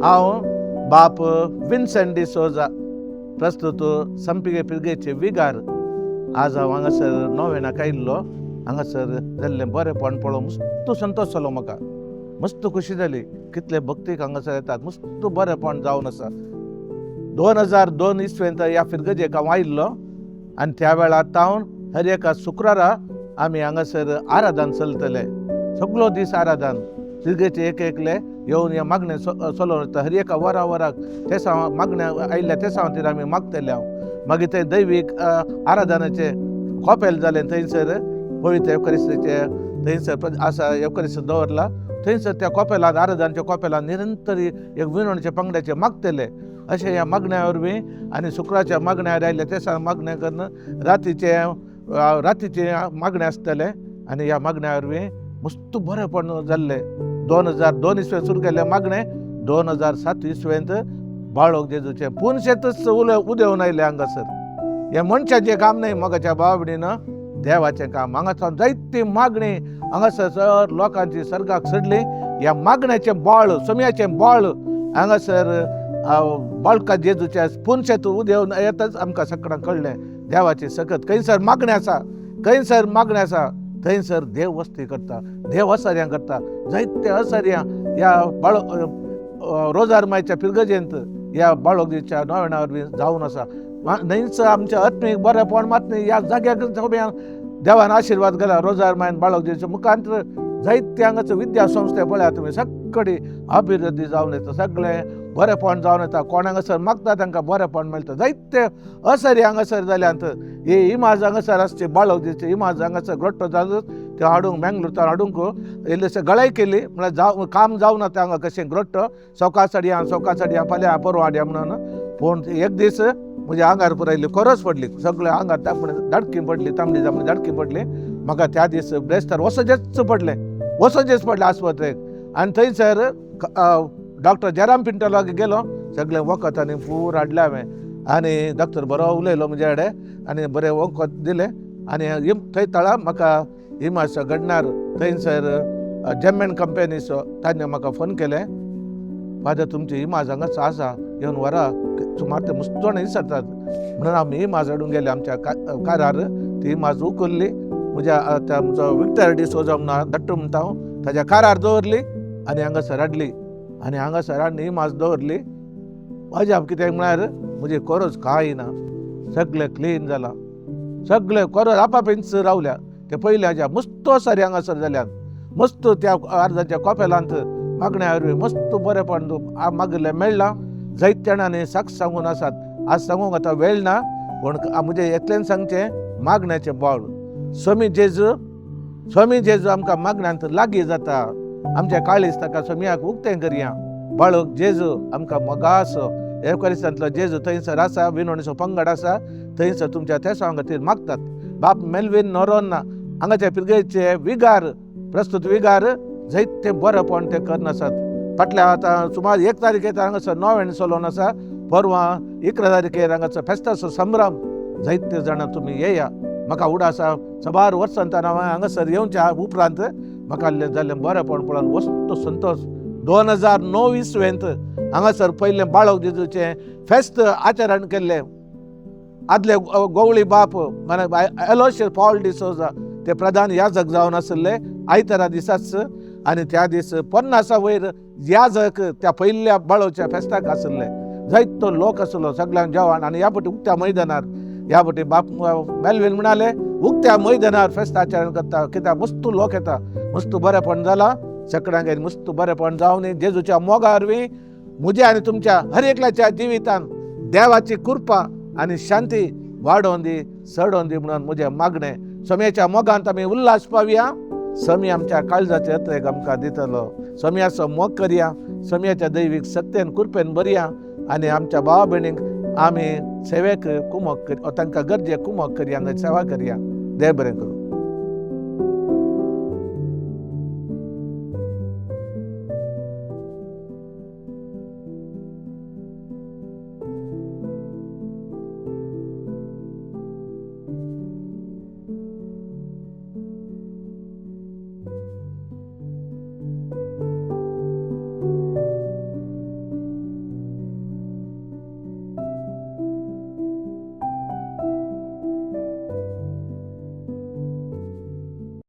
हांव बाप विन्सेंट डिसोजा, प्रस्तुत संपिगे पिळगेचे विगार. आज हांव हांगासर नोवेनाक आयिल्लो. हांगासर जाल्लें बरेंपण पळोवन मस्त संतोश जालो. म्हाका मस्त खुशी जाली. कितले भक्तीक हांगासर येतात, मस्त बरेंपण जावन आसा. 2002 इसवेंत ह्या फिरगजेक हांव आयिल्लो आनी त्या वेळार तावन हर एका शुक्रारा आमी हांगासर आराधन चलतले. सगलो दीस आराधन. फिरगेचे एक एकले येवन ह्या मागणें चलोवन वता. हर एका वरा वराक तेसांव मागणें आयिल्ल्या तेसांव खातीर आमी मागतले. हांव मागीर थंय दैवीक आराधनाचें कॉपेल जालें. थंयसर पवित्र येवकरिस्ताचें थंयसर आसा, येवकरिस्त दवरला थंयसर. त्या कॉपेलान, आराधनाच्या कॉपेलान निरंतर एक विनवणीच्या पंगडाचे मागतले. अशें ह्या मागण्या वरवीं आनी शुक्राच्या मागण्यार आयिल्ल्या तेसा मागणें करून रातीचें मागणें आसतलें आनी ह्या मागण्या वरवीं मस्त बरेंपण जाल्लें. 2002 इसवेंत सुरू केल्लें मागणें 2007 इसवेंत बाळोक जेजूचें पुनशेतच उले उदेवन आयलें हांगासर. हें मनशाचें काम न्हय, मोगाच्या भावा भयणीनो, देवाचें काम. हांगासर जायती मागणी हांगासर सर लोकांची सर्गाक चडली. ह्या मागण्याचें बळ, सोम्याचें बळ हांगासर बाळका जेजूच्या पुनशेत उदेवन येताच आमकां सगळ्यांक कळ्ळें. देवाची सकत खंयसर मागणें आसा, खंयसर मागणें आसा थंयसर देव वस्ती करता, देव असर्यां करता. जायते असर्यां ह्या बाळो रोजार मायच्या फिरगजेंत ह्या बाळोगीच्या नोवेणा वरवीं जावन आसा. न्हंयच आमच्या आत्मीक बरेंपण मात न्ही, ह्या जाग्याक सगळ्या देवान आशिर्वाद केला. रोजार मायन बाळोगीच्या मुखांत जायते हांगाचो विद्या संस्थे पळयात तुमी, सगळी अभिवृद्धी जावन येता, सगळें बरेंपण जावन येता. कोण हांगासर मागता तांकां बरेंपण मेळटा. जायते असरी हांगासर जाल्यात. ही इमाज हांगासर आसची, बाळोगीची इमाज हांगासर ग्रोट्टो जालो त्यो हाडूंक मेंगलोर हाडूंक इल्लेशें गळाय केली. म्हळ्यार जावं काम जावना तें हांगा कशें ग्रोट्टो सकाळ साडयां, सकाळ साडयां, फाल्यां परवां हाडया म्हणून. पूण एक दीस म्हज्या आंगार पुराय इल्ली खरोच पडली. सगळें आंगार तापणे दाडकी पडली, तांबडी तांबडी दाडकी पडली म्हाका. त्या दीस ब्रेस्तार वसजेच पडलें, वसजेच पडलें आस्पत्रेक. आनी थंयसर डॉक्टर जयराम पिंटो लागीं गेलो. सगळें वखद आनी पूर हाडलें हांवें आनी डॉक्टर बरो उलयलो म्हज्या कडेन आनी बरें वखद दिलें. आनी थंय तळा म्हाका इमाजचो घडणार थंयसर जर्मन कंपनीचो ताणें म्हाका फोन केलें, फादर, तुमची इमाज हांगाच आसा, येवन व्हरा. सुमार ते मुस्तोण विसरतात म्हणून आमी इमाज हाडूंक गेले. आमच्या कारार ती इमाज उखल्ली. म्हज्या त्या म्हजो विक्टर डिसोजा म्हणून दट्टू म्हणटा हांव, ताज्या कारार दवरली आनी हांगासर हाडली. आनी हांगासर हाडून इमाज दवरली. अजाप कित्याक म्हळ्यार म्हजी कोरोज कांय ना, सगळें क्लीन जालां. सगळें कोरोज आपापींच रावल्या. ते पयले अजाप. मस्त सारी हांगासर जाल्यात. मस्त त्या अर्जाच्या कॉपेलांत मागण्या वरवीं मस्त बरेंपण मागिल्लें मेळ्ळां. जायते जाणांनी साक्ष सांगून आसात. आज सांगूंक आतां वेळ ना, पूण म्हजें येतल्यान सांगचें, मागण्याचें बळ. स्वामी जेजू, स्वामी जेजू आमकां मागण्यांत लागीं जाता. आमच्या काळीज ताका स्वामयाक उक्तें करया. बाळक जेजू आमकां मोगासो एवकारिस्तांतलो जेजू थंयसर आसा. विनवणीचो पंगड आसा थंयसर, तुमच्या तेसांव खातीर मागतात. बाप मेलवीन नोरोन्ना हांगाच्या पिरगेचे विगार, प्रस्तुत विगार, जायते बरेंपण ते करून आसात. फाटल्या आतां सुमार 1 तारखेर हांगासर नोवेण चलोवन आसा. परवां 11 तारखेर हांगासर फेस्ताचो संभ्रम. जायते जाणां तुमी येया. म्हाका उडास आसा, साबार वर्सां हांवें हांगासर येवच्या उपरांत म्हाका जाल्लें बरेंपण पळोवन वस्तू संतोश. 2009 इसवेंत हांगासर पयलें बाळक जेजूचें फेस्त आचरण केल्लें. आदले गोवळी बाप एलोशियस पॉल डिसोजा ते प्रधान याजक जावन आशिल्ले आयतारा दिसाच. आनी त्या दीस 50 वयर याजक त्या पयल्या बाळोच्या फेस्ताक आशिल्ले. जायतो लोक आसलो, सगळ्यांक जेवण. आनी ह्या फावटी उक्त्या मैदानार. ह्या फावटी बाप मेलवीन म्हणाले, उक्त्या मैदानार फेस्त आचरण करता कित्याक मस्त लोक येता. मस्त बरेंपण जालां सगळ्यांक. मस्त बरेंपण जावन जेजूच्या मोगा वरवीं म्हज्या आनी तुमच्या हर एकल्याच्या जिवितान देवाची कृपा आनी शांती वाडोवन दी, चडोवन दी म्हणून म्हजें मागणें. सोम्याच्या मोगांत आमी उल्हास पावया. समी आमच्या काळजाचे अत्रेक आमकां दितलो. सोम्याचो मोग करया, सोम्याच्या दैवीक सक्तेन कृपेन भरया आनी आमच्या भावा भयणींक आमी सेवेक कुमक कर, तांकां गरजेक कुमक करया, सेवा करया. देव बरें करूं.